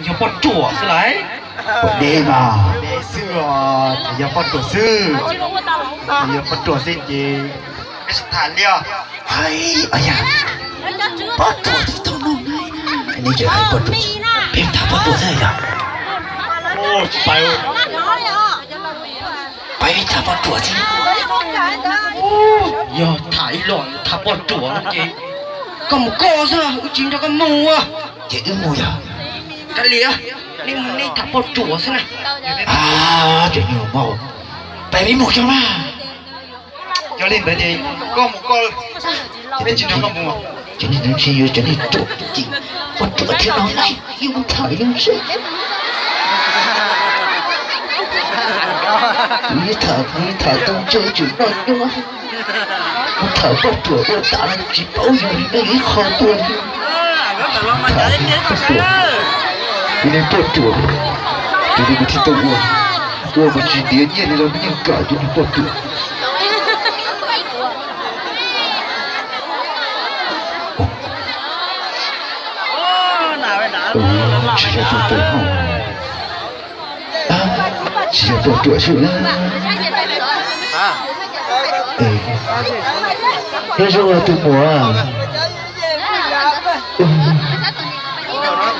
Yog poj ruam xwb lauj. Ua deb mas. Deb xwb os, yog poj ruam xwb. Yog poj ruam xwb ces koj tsis tham li os. Hais, o yog poj ruam twb tau nug na. Nej tseem hais poj ruam, peb tham poj ruam xwb yog. Peb tham poj ruam xwb. Yog tham ib los tham poj ruam no ces koj mus koj xwb, wb tsis nrog koj mus. Ces wb mus yog. Kav liam, nej mus nej tham poj ruam xwb na. Tseem nyuag npaum, peb mus coj na. Yog li ntawd ces koj mus koj, peb tsis nrog koj mus. Cov niag tub ntxhais yuav cov niag ruam ces poj ruam thiab no na, yeej mus tham yeej tseem. Kuv yeej tham, kuv yeej tham tau ntshe tseem noj nyuaj. Kuv tham poj ruam ua tas no tsis paub yus li nej ib qho tuaj li. Tham poj ruam, kuv niag poj ruam, tus li kuv thiaj tau ua, ua kuv tsis tiav nyiaj li los kuv yeej kam tus niag poj ruam. Tsis yog tus poj, tsis yog poj ruam xwb na. Nyob zoo tus muam.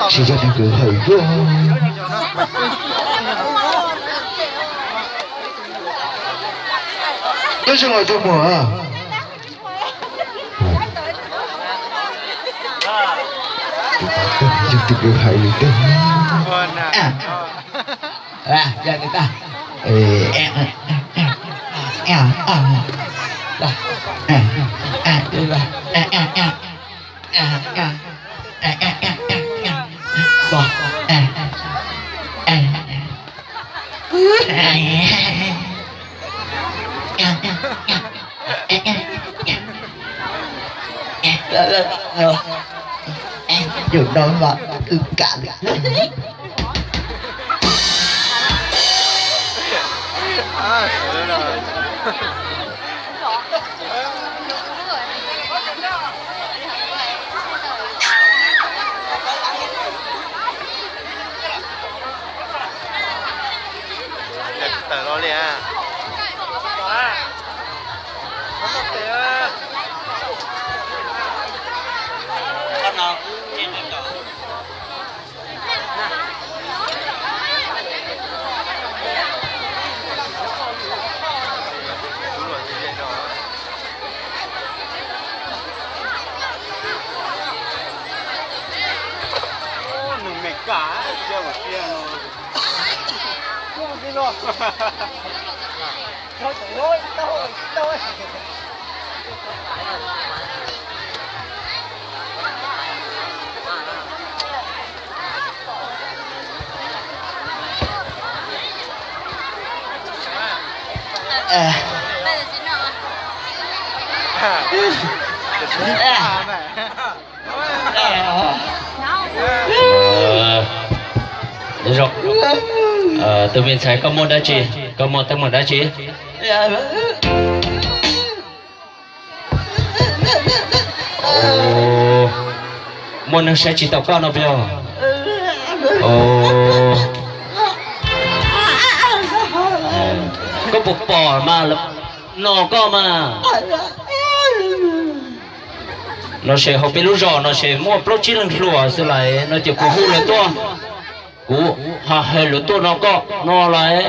Tsis yog nws kwv hais. Nyob zoo tus muam. Yog tus kwv hais li ntawd. Yus no mas wb kam li. Tawm los li. Nws me kam cia ua sia no. Zoo, tus me ntxhais koj muaj dab tsi? Koj muaj teeb meem dab tsi? Muaj neeg saib tsis taus koj no puas yog? Koj puas pom mas, no koj mas. No ces hauv peb lub zos no ces muaj plaub tsib leeg hluas xwb lawm no ces kuv hu lawv tuaj. Kuv hais lawv tuaj no koj no lawm.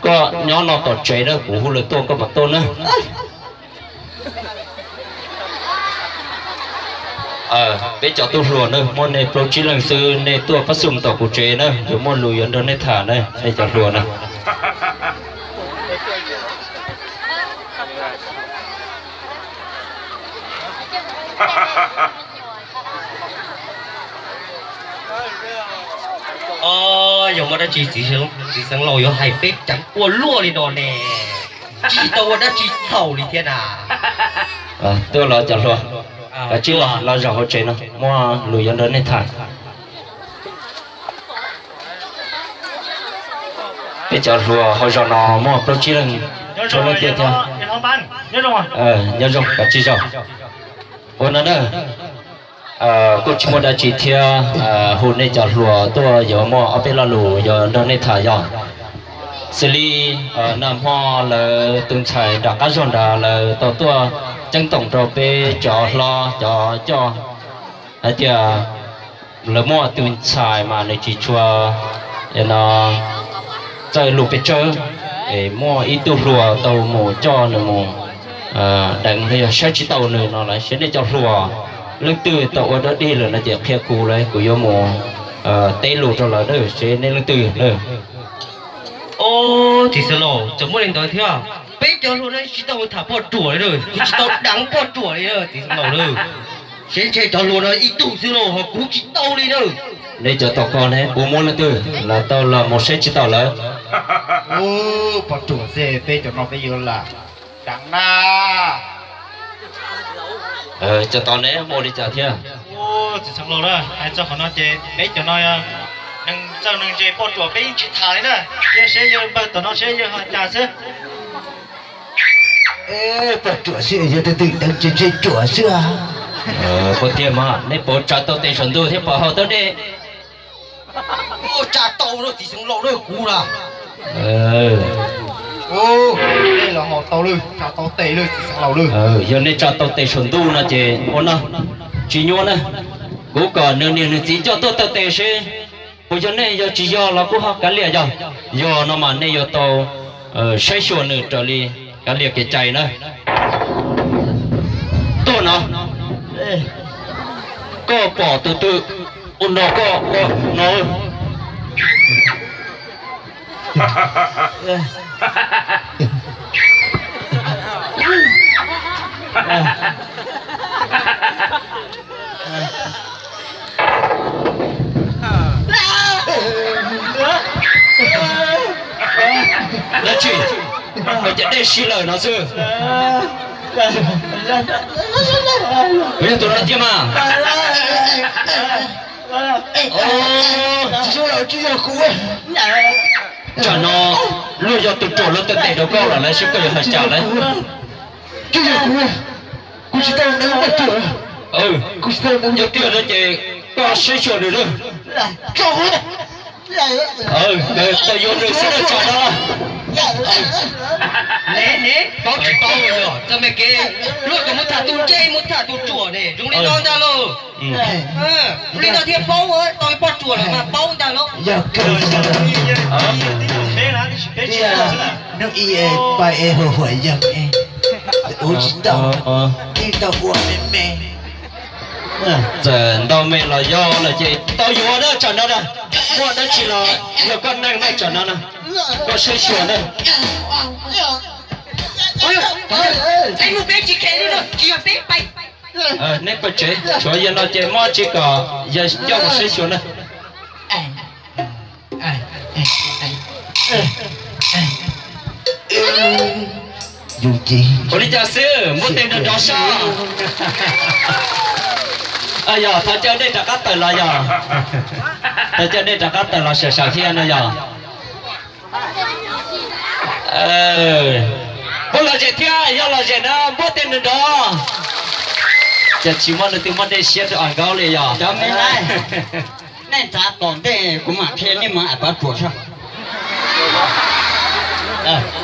Koj nyob no tom tsev na, kuv hu lawv tuaj koj mam tuaj na. Peb cov tub hluas na, muaj nej plaub tsib leeg xwb, nej tuaj pab xum tom kuv tsev na, yuav muaj lus yuav nrog nej tham na, nej cov hluas na. Yog muaj dab tsi txiv xeev laus yuav hais peb ceev ua luaj li no ne? Tsis tau ua dab tsi txhaum li thiab na. Tuaj los cov hluas, kav tsij los zaum hauv tsev no, muaj lus yuav nrog nej tham. Peb cov hluas hauv zos no muaj plaub tsib leeg, tshuav leej tiag thiab. Nyob zoo, kav tsij zaum. Ua no na. Kuj tsis muaj dab tsi thiab, hu nej cov hluas tuaj yuav muaj ob peb lo lus yuav nrog nej tham yog xws li nag hmo lawv tus ntxhais nram qab zog nrad lawv tau tuaj ceeb toom rau peb cov hlob cov coj hais tias lawv muaj tus ntxhais mas nws tsis tshua no txawj lus pes tsawg, es muaj ib tug hluas tau mus coj nws mus deev los yog saib tsis taus nws no lawm, seb nej cov hluas leej twg tau ua dog dig lawm no ces qhia kuv lawm, kuv yuav mus teb lus rau lawv na, seb nej leej twg na. Txiv xeev laus, txawm muaj li ntawd thiab, peb cov hluas no tsis tau tham poj ruam li na, kuv tsis tau deev poj ruam li na txiv xeev laus na. Seb ntshe cov hluas no ib tug xwb los ho kuv tsis tau li na. Nej cov tom ko ne puas muaj leej twg los tau los mus saib tsis taus lawm? Poj ruam xwb, peb cov no peb yuav lam deev na. Cov tod ne muaj li cas thiab? Txiv xeev laus, hais txog qhov no ces peb cov no neeg txawj neeg ntse poj ruam peb yeej tsis tham li na. Cia seb yawg npawg tom no seb yawg hais cas xwb. Poj ruam xwb, yog tus twg deev tseem ntshe ruam xwb. Puas tiag mas nej puas tsa tau tes saum ntuj thiab puas haus tau dej? Tsa tau lawm txiv xeev laus na, kuv na. Nej los haus tau lawm, tsa tau tes lawm txiv xeev laus na. Yog nej tsa tau tes saum ntuj no ces ua no, tsis nyuaj na. Kuv kom nws niam nws txiv coj tuaj taw tes seb puas yog nej, yog tsis yog los kuj ho kav liam yog. Yog no mas nej yuav tau saib xyuas nws raws li kav liam kev cai na. Tuaj no, koj pom tus twg ua no koj no. Dab tsi? Koj cov dej sib lawm no xwb. Puas yog tus no thiab mas? Tsam no luag yog tus ruam luag taw tes rau koj los lawm seb koj yuav hais cas lawm. Kuv tsis tau deev poj ruam. Yog tiag no ces koj saib xyuas nws na. Tau yuav nws xwb na tsam no. Ne ne, paub tsis paub yog txog me kev luag kom mus tham tus ntse mus tham tus ruam ne, zoo li no ntag lauj. Li no thiaj paub tau poj ruam los mas paub ntag lauj. Hnub ib pais es huam huam yees, ua tsis tau, yeej tau ua me me. Txawm ntau me los yog lawm ces tau yuav na tsam no na. Muaj dab tsi los yog koj neeg na tsam no na. Koj saib xyuas na. Neb pais tsev, tshuav yog no ces muab tsis kom yog coj mus saib xyuas na. Ua li cas xwb, muab tej nrov nrov soj. Yog thov caw nej rov qab tawm los yog, thov caw nej rov qab tawm los sawm sawm thiab no yog. Puab los zem thiab, yog los zem na muab tej nrov nrov. Cas tsis muaj leej twg muaj dej siab rau Am Nkaub li yog? Cov me laib, nej txav tom ntej kuv mam qhia nej mus aim pov tsuas soj.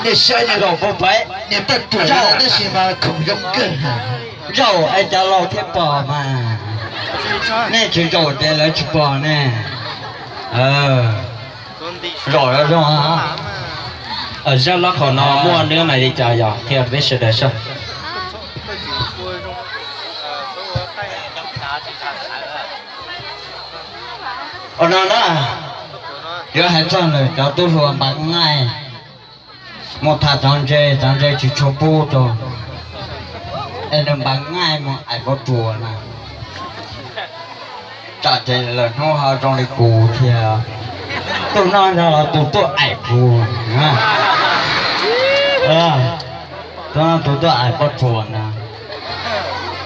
Nej saib niag laus pov paiv, niag poj ruam tab sis mas khoom zoo kawg. Zaum es cov laus thiaj pom mas, nej tsis zaum ces lawv tsis pom ne. Zaum zoo. Zaj lab qhov no muaj nws hais li cas yog qhia peb sawv daws soj. Ua no na, yuav hais txog lawm cov tub hluas npav ngaij mus tham cov ntse, cov ntse tsis tshua pub rau, es nws npav ngaij mus aim pov tsuas na. Tsam ces lawm hnub ho zoo li kuv thiab, tus no ntag los tus tuaj aim kuv. Tus no tus tuaj aim pov tsuas na,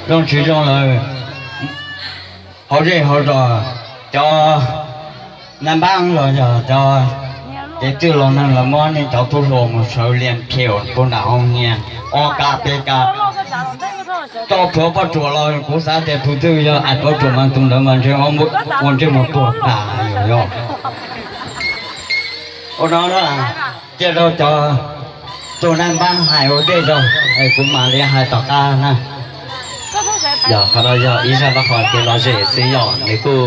zoo tsis zoo lawm. Hauv zej hauv zos, cov nab npab los yog cov kev txwj laus neeg lawv muab nej cov tub hluas mus sawv lias phiaus puag nram hoo hias ob kab peb kab. rau plhuav poj ruam los kuv xav tias tus twg yog ais poj ruam mas tus ntawd mas ntshe ua ntsej muag tuag tas yom. Ua no na, cia rau cov tus neeg npab hais ua ntej rau, kuv mam li hais tom qab na. Yog qhov no yog ib zaj lub qhov kev lom zem xwb yom, nws kuj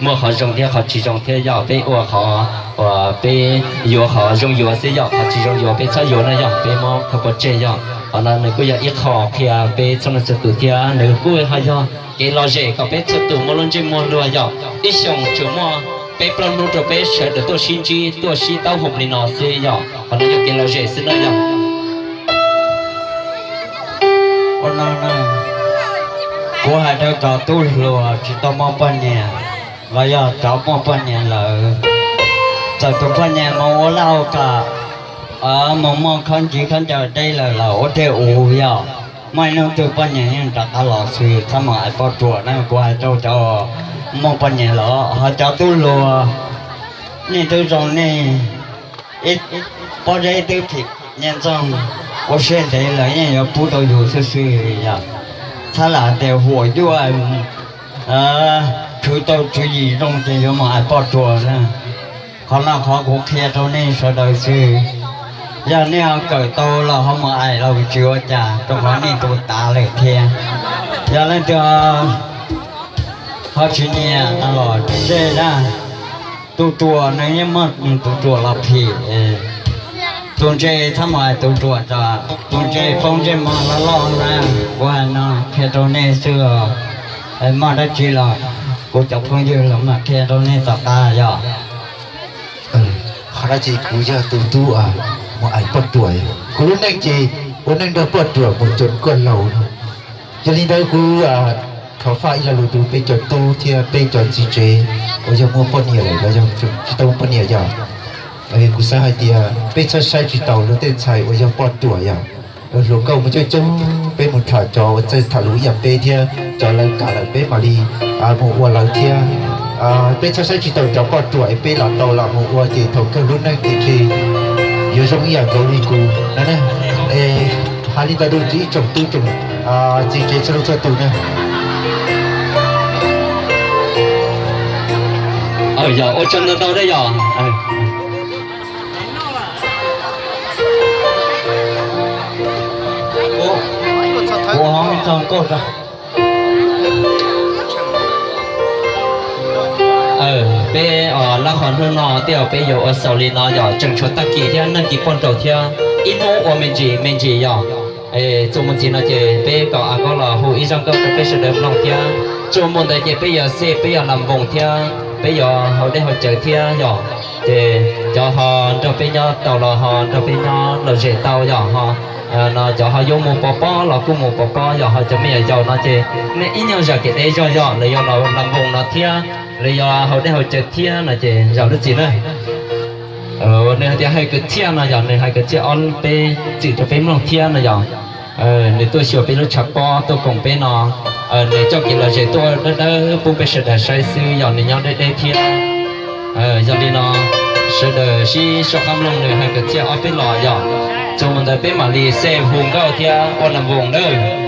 muaj qhov zoo thiab qhov tsis zoo thiab yom, peb ua qhov uas peb yuav qhov zoo yuav xwb yom, qhov tsis zoo yuav peb txhob yuav na yom, peb muab kho pov tseg yom. Qhov no nws kuj yog ib qho qhia peb txhua leej txhua tus thiab nws kuj ho yog kev lom zem kom peb txhua tus muaj lub ntsej muag luag yom. Ib xyoos tsuas muaj peb plaub hnub rau peb sawv daws tuaj sib ntsib tuaj sib taub hau li no xwb yom, qhov no yog kev lom zem xwb na yom. Ua no, kuv hais rau cov tub hluas tsis tau muaj poj niam los yog cov muaj poj niam lawm, txawm tus poj niam mus ua laj ua kam, mus muaj khaub ncaws deb lawm los ua tej ua yom, muaj ib hnub twg poj niam yeej rov qab los xwb, txhob mus ais poj ruam na, kuv hais rau cov muaj poj niam los ho cov tub hluas, nej twb zoo nej ib pob zeb twb phim nyiaj ntxoog, ua siab ntev lawm yeej yuav pub tau yus xwb xwb yom. Txhob lam tias huam yuaj, khwv tau tswv yim zoo ces yuav mus ais poj ruam na. Qhov no qhov kuv qhia rau nej sawv daws xwb. Yog nej ho kawm tau los ho mus ais los tsis ua cas, rau qhov nej tus tav lawm thiab. Yog leej twg ho tsis nyiam no los tseg na. Tus ruam nws yeej muaj nws tus ruam los phim, tus ntse txhob mus ais tus ruam, tus ntse poob ntsej muag loj loj na. Kuv hais no qhia rau nej xwb os. Muaj dab tsi los kuv cov phooj ywg los mam qhia rau nej tom qab yom. Qhov no ces kuv yog tus tub mus ais poj ruam, kuv lub neej ces ua neej nrog poj ruam mus txog kuj laus. Yog li ntawd kuv thov faj ib lo lus rau peb cov tub thiab peb cov txiv tsev uas yog muaj poj niam lawm los yog tsis tau muaj poj niam yom. Kuv xav hais tias peb txhob saib tsis taus luag tej ntxhais uas yog poj ruam yom. Hluas nkauj mus coob coob, peb mus tham cov uas txawj tham lus ib yam peb thiab cov lawv kam lawm peb mam li mus ua lawv thiab. Peb txhob saib tsis taus cov poj ruam es peb los tau los mus ua ces thaum kawg lub neej ces yuav zoo ib yam nkaus li kuv no na. Hais li ntawd rau ib tsoom tub tsoom txiv tsev txhua leej txhua tus na. Yog ua tsaug ntau ntau na yog. Peb lab qhov hnub no tej zaum peb yuav ua xaus li no yog tseem tshuav tag kis thiab neeg kis poj nraug thiab ib hnub ua me ntsis me ntsis yog. Txuas mus ntxiv no ces peb kom a nkauj los hu ib zaj nkauj rau peb sawv daws mloog thiab txuas mus ntawd ces peb yuav xej peb yuav lam voos thiab peb yuav haus dej haus cawv thiab yog. Ces cov ho nrog peb nyob tau los ho nrog peb nyob lom zem tau yog ho no cov ho yuav mus pov pob los kuj mus pov pob yog ho cov me nyuam yaus no ces nej ib nyuag zam kev deb zog yog lawv yuav los lam voos no thiab lawv yuav haus dej haus cawv thiab no ces zam lub txim na. Nws hais tias hais kwv txhiaj no yog nws hais kwv txhiaj ob peb txwm rau peb mloog thiab no yog nws tuaj xyuas peb lub tshav pob tuaj koom peb no, nws coj kev lom zem tuaj dawb dawb pub peb sawv daws saib xwb yog nws nyob deb deb thiab. Yog li no sawv daws sib soj qab mloog nws hais kwv txhiaj ob peb los yog txuas mus ntawd peb mam li xej hu nkauj thiab ua nam voos nawb.